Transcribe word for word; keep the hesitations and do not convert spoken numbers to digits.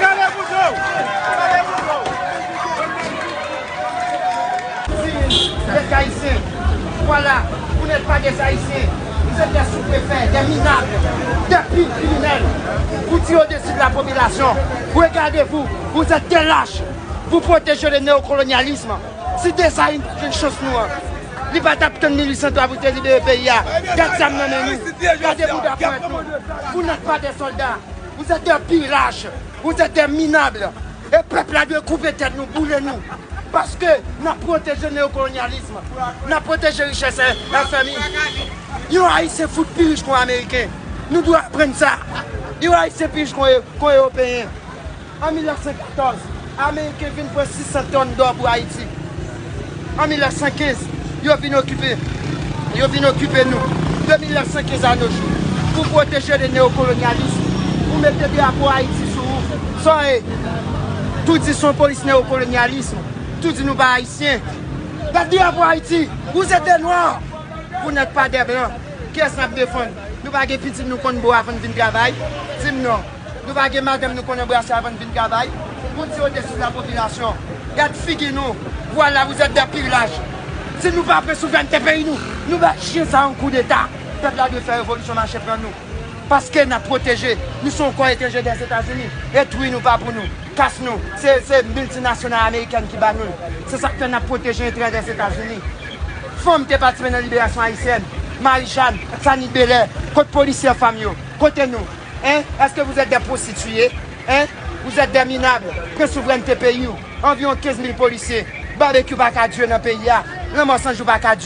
Kale bouch ou! Kale bouch ou! Pèp ayisyen, vwala, vous n'êtes pas des Haïtiens, vous êtes des sous-préfets, des minables, des pires criminels. Vous tirez au-dessus de la population. Regardez-vous, vous êtes des lâches. Vous protégez le néocolonialisme. Si Desalin pa jwenn chans nou an, li pa t ap tann mil uit san twa pou te libere peyi a. Gad zam nan men nou. Gade bouda frè nou. Vous n'êtes pas des soldats. Vous êtes des pires lâches. Vous êtes des minables. E pèp la dwe koupe tèt nou, boule nou. Paske n ap pwoteje neokolonyalism. N ap pwoteje richès F M I. Yon Ayisyen fout pi rich ke yon Ameriken. Nou dwe aprann sa. Yon Ayisyen pi rich ke yon Ewopeyen. An mil nèf san katòz, Ameriken vin pran sis san tòn dò pou Ayiti. An mil nèf san kenz, yo vin okipe, yo vin okipe nou. De mil nèf san kenz a nos jours, pou pwoteje de neokolonyalism, pou mete drapo Ayiti sou ou. Sa w ye? Tou di se yon polis neokolonyalism. Tou di nou pa ayisyen. Gad drapo Ayiti, vous êtes des noirs, vous n'êtes pas des blancs. Kiyès n ap defann? Nou pa gen pitit nou konn bo avan n vin travay? Di m non. Nou pa gen madanm nou konn anbrase avan n vin travay? Vous tirez au-dessus de la population. Gad figi nou. Voilà, vous êtes des pires lâches. Si nou pa pran souvrènte peyi nou, nou bay chyen sa yon koudeta. Pèp la dwe fè revolisyon mache pran nou. Paske n ap pwoteje. Nou se yon kò etranje Dèzetazini. E twi nou pa pou nou. Kas nou. Se, se miltinasyonal amerikèn ki ba nou l. Se sa k fè n ap pwoteje enterè Dèzetazini. Fanm te patisipe nan liberasyon ayisyèn. Marie Jeanne, Sani Belair, kot polisye fanm yo? Kote nou? Hein? Est-ce que vous êtes des prostituées? Hein? Vous êtes des minables. Pran souvrènte peyi w. Anviwon kenz mil polisye. Babekyou pa ka dire nan peyi a. Lanmò San Jou pa ka dire.